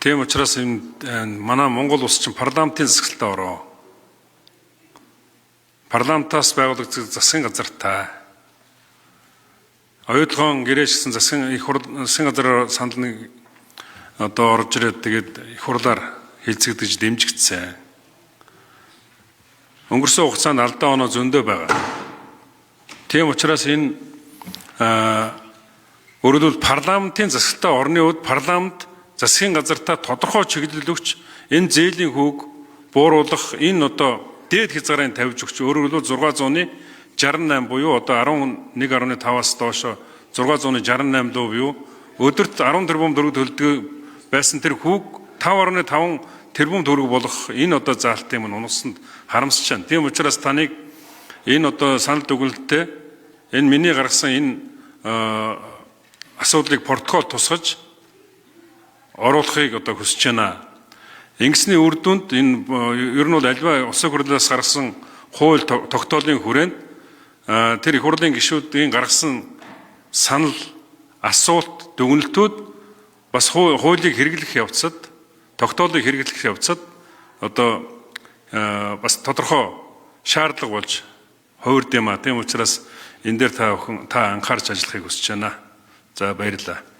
Тийм учраас энэ манай Монгол улс чинь парламентын засаглалтад ороо. Парламентаас байгуулагдсан засгийн газартай. Оюутлогоон гэрээшсэн засгийн их хурл засгийн газар санал нэг одоо орж ирээд тэгээд их хурлаар хэлцэгдэж дэмжигдсэн. Өнгөрсөн хугацаанд алдаа оноо зөндөө байгаа. Тийм учраас энэ өөрөлдвөл парламентын засаглалтад орны үед парламент засгийн газартаа тодорхой чиглэл өгч энэ зээлийн хүүг бууруулах энэ одоо дээд хязгаарын тавьж өгч өөрөөр хэлбэл 668 буюу одоо 11.5-аас доошо 668 руу буюу өдөрт 10 тэрбум төгрөг төлдөг байсан тэр хүүг 5.5 тэрбум төгрөг болох энэ одоо заалтын юм унасанд харамсаж байна. Тийм учраас таныг энэ одоо санал дүгнэлттэй энэ миний гаргасан энэ асуудлыг протокол тусгаж оруулахыг одоо хүсэж байна. Ингэсний үр дүнд энэ ер нь бол альва улсын хурлаас гаргасан хууль тогтоолын хүрээнд тэр их хурлын гишүүдийн гаргасан санал, асуулт, дүгнэлтүүд бас хуулийг хэрэглэх явцад, тогтоолыг хэрэглэх явцад одоо бас тодорхой шаардлага болж хувирд юм а. Тийм учраас энэ дээр та бүхэн та анхаарч ажиллахыг хүсэж байна. За, баярлалаа.